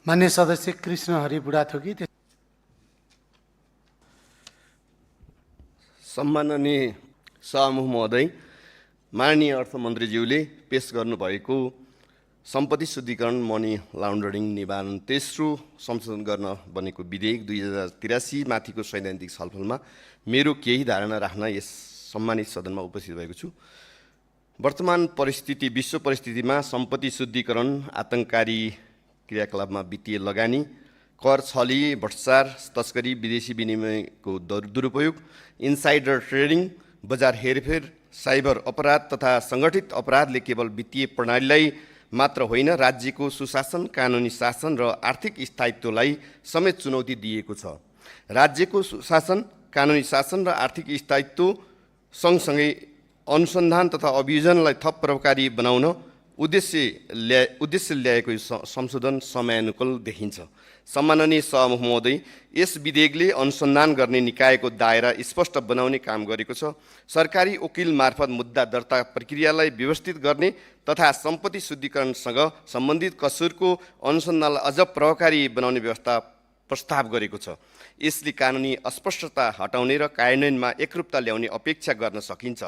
मान्य सदस्य कृष्णहरि बुढाथोकी। सम्माननीय सभामुख महोदय, माननीय अर्थमन्त्रीज्यूले पेश गर्नुभएको सम्पत्ति शुद्धिकरण मनी लाउन्डरिङ निवारण तेस्रो संशोधन गर्न बनेको विधेयक 2083 माथिको सैद्धान्तिक छलफलमा मेरो केही धारणा राख्न यस सम्मानित सदनमा उपस्थित भएको छु। वर्तमान परिस्थिति, विश्व परिस्थितिमा सम्पत्ति शुद्धिकरण, आतंककारी क्रियाकलापमा वित्तीय लगानी, कर छली, भ्रष्टाचार, तस्करी, विदेशी विनिमयको दुरुपयोग, इन्साइडर ट्रेडिङ, बजार हेरफेर, साइबर अपराध तथा सङ्गठित अपराधले केवल वित्तीय प्रणालीलाई मात्र होइन, राज्यको सुशासन, कानुनी शासन र आर्थिक स्थायित्वलाई समेत चुनौती दिएको छ। राज्यको सुशासन, कानुनी शासन र आर्थिक स्थायित्व सँगसँगै अनुसन्धान तथा अभियोजनलाई थप प्रभावकारी बनाउन उद्देश्य ल्याएको संशोधन समयानुकूल देखिन्छ। सम्माननीय सभामुख महोदय, यस विधेयकले अनुसन्धान गर्ने निकायको दायरा स्पष्ट बनाउने काम गरेको छ। सरकारी वकिल मार्फत मुद्दा दर्ता प्रक्रियालाई व्यवस्थित गर्ने तथा सम्पत्ति शुद्धिकरणसँग सम्बन्धित कसुरको अनुसन्धानलाई अझ प्रभावकारी बनाउने व्यवस्था प्रस्ताव गरेको छ। यसले कानुनी अस्पष्टता हटाउने र कार्यान्वयनमा एकरूपता ल्याउने अपेक्षा गर्न सकिन्छ।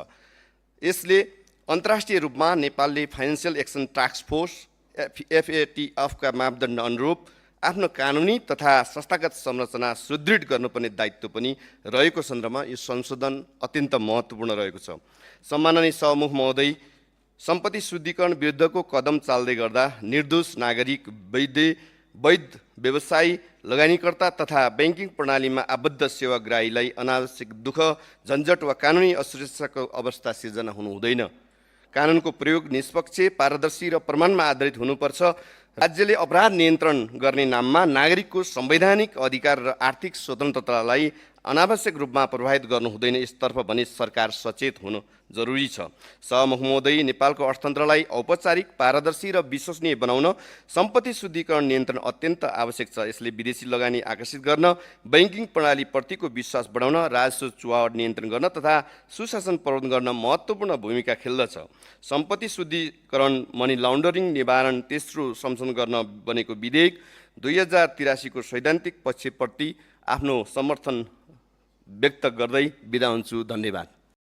यसले अन्तर्राष्ट्रिय रूपमा नेपालले financial action task force FATF का मापदण्ड अनुरूप आफ्नो कानुनी तथा संस्थागत संरचना सुदृढ गर्नुपर्ने दायित्व पनि रहेको सन्दर्भमा यो संशोधन अत्यन्त महत्त्वपूर्ण रहेको छ। सम्माननीय सभामुख महोदय, सम्पत्ति शुद्धिकरण विरुद्धको कदम चाल्दै गर्दा निर्दोष नागरिक, वैध व्यवसायी, लगानीकर्ता तथा ब्याङ्किङ प्रणालीमा आबद्ध सेवाग्राहीलाई अनावश्यक दुःख, झन्झट वा कानुनी असुरक्षाको अवस्था सिर्जना हुनु हुँदैन। कानुनको प्रयोग निष्पक्ष, पारदर्शी र प्रमाणमा आधारित हुनुपर्छ। राज्यले अपराध नियन्त्रण गर्ने नाममा नागरिकको संवैधानिक अधिकार र आर्थिक स्वतन्त्रतालाई अनावश्यक रूपमा प्रभावित गर्नु हुँदैन। यसतर्फ भने सरकार सचेत हुनु जरुरी छ। सभामुख महोदय, नेपालको अर्थतन्त्रलाई औपचारिक, पारदर्शी र विश्वसनीय बनाउन सम्पत्ति शुद्धिकरण नियन्त्रण अत्यन्त आवश्यक छ। यसले विदेशी लगानी आकर्षित गर्न, ब्याङ्किङ प्रणालीप्रतिको विश्वास बढाउन, राजस्व चुहावट नियन्त्रण गर्न तथा सुशासन प्रबन्धन गर्न महत्त्वपूर्ण भूमिका खेल्दछ। सम्पत्ति शुद्धिकरण मनी लाउन्डरिङ निवारण तेस्रो संशोधन गर्न बनेको विधेयक 2083 को सैद्धान्तिक पक्षप्रति आफ्नो समर्थन व्यक्त गर्दै बिदा हुन्छु। धन्यवाद।